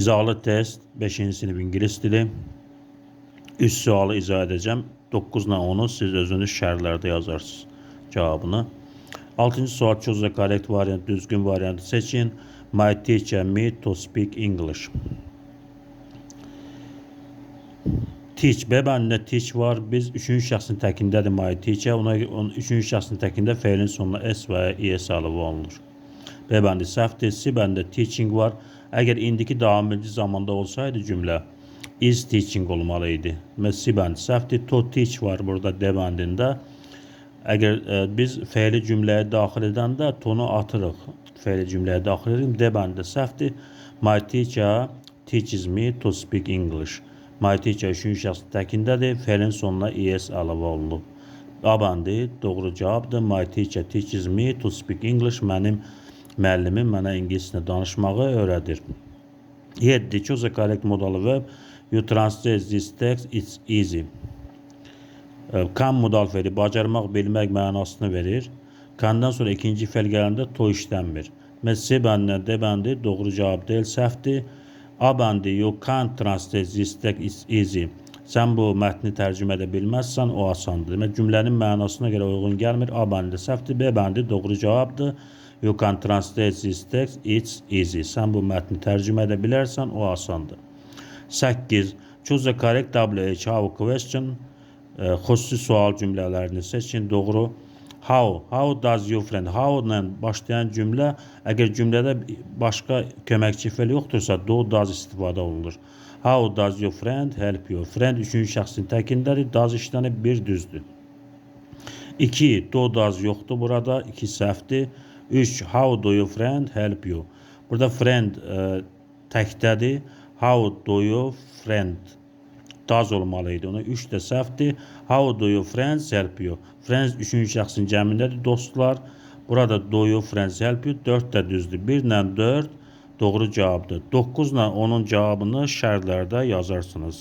İzahlı test 5-ci sinif ingilis dili. 3 sualı izah edəcəm. 9 ilə 10-u siz özünüz şərhlərdə yazarsınız cavabını. 6-cı sual, choose the correct variant, düzgün variantı seçin. My teacher me to speak English. Teach, B bəndində teach var. Biz üçüncü şəxsin təkindədir my teacher. Ona onun üçüncü şəxsin təkində feilin sonuna s və ya es əlavə olunur. B bəndi səhvdir. C bəndində teaching var. Əgər indiki davamlı zamanda olsaydı cümlə is teaching olmalı idi. C bəndi səhvdir. To teach var burada D bəndində. Əgər biz feili cümləyə daxil edəndə tonu atırıq. Feili cümləyə daxil edirik. D bəndində səhvdir. My teacher teaches me to speak English. My teacher üçüncü şəxs təkindədir. Feilin sonuna es əlavə olunub. A bəndi doğru cavabdır. My teacher teaches me to speak English. Mənim müəllimim mənə ingiliscə danışmağı öyrədir. 7. Choose a correct modal verb. You translate this text. It's easy. Can modal feili bacarmaq, bilmək mənasını verir. Can'dan sonra ikinci feil gələndə to işlənmir. C bəndindən D bəndi doğru cavab deyil, səhvdir. A bəndi you can't translate this text, it's easy. Sən bu mətni tərcümə edə bilməzsən, o asandır. Demək, cümlənin mənasına görə uyğun gəlmir. A bəndi səhvdir, B bəndi doğru cavabdır. You can translate this text, it's easy. Sən bu mətni tərcümə edə bilərsən, o asandır. 8. Choose the correct WH how question. Xüsusi sual cümlələrini seçin. Doğru. How? How does your friend? How ilə başlayan cümlə, əgər cümlədə başqa köməkçi fe'l yoxdursa, do, does istifadə olunur. How does your friend help you? Friend üçüncü şəxsin təkindədir. Does işlənib, bir düzdür. 2. Do, does yoxdur burada. 2 səhvdir. 3. How do your friend help you? Burada friend təkdədir. How do your friend does olmalı idi. Ona 3 də səhvdir. How do your friends help you? Friends üçüncü şəxsin cəmindədir, dostlar. Burada do your friends help you? 4 də düzdür. 1 ilə 4 doğru cavabdır. 9 ilə 10-un cavabını şərhlərdə yazarsınız.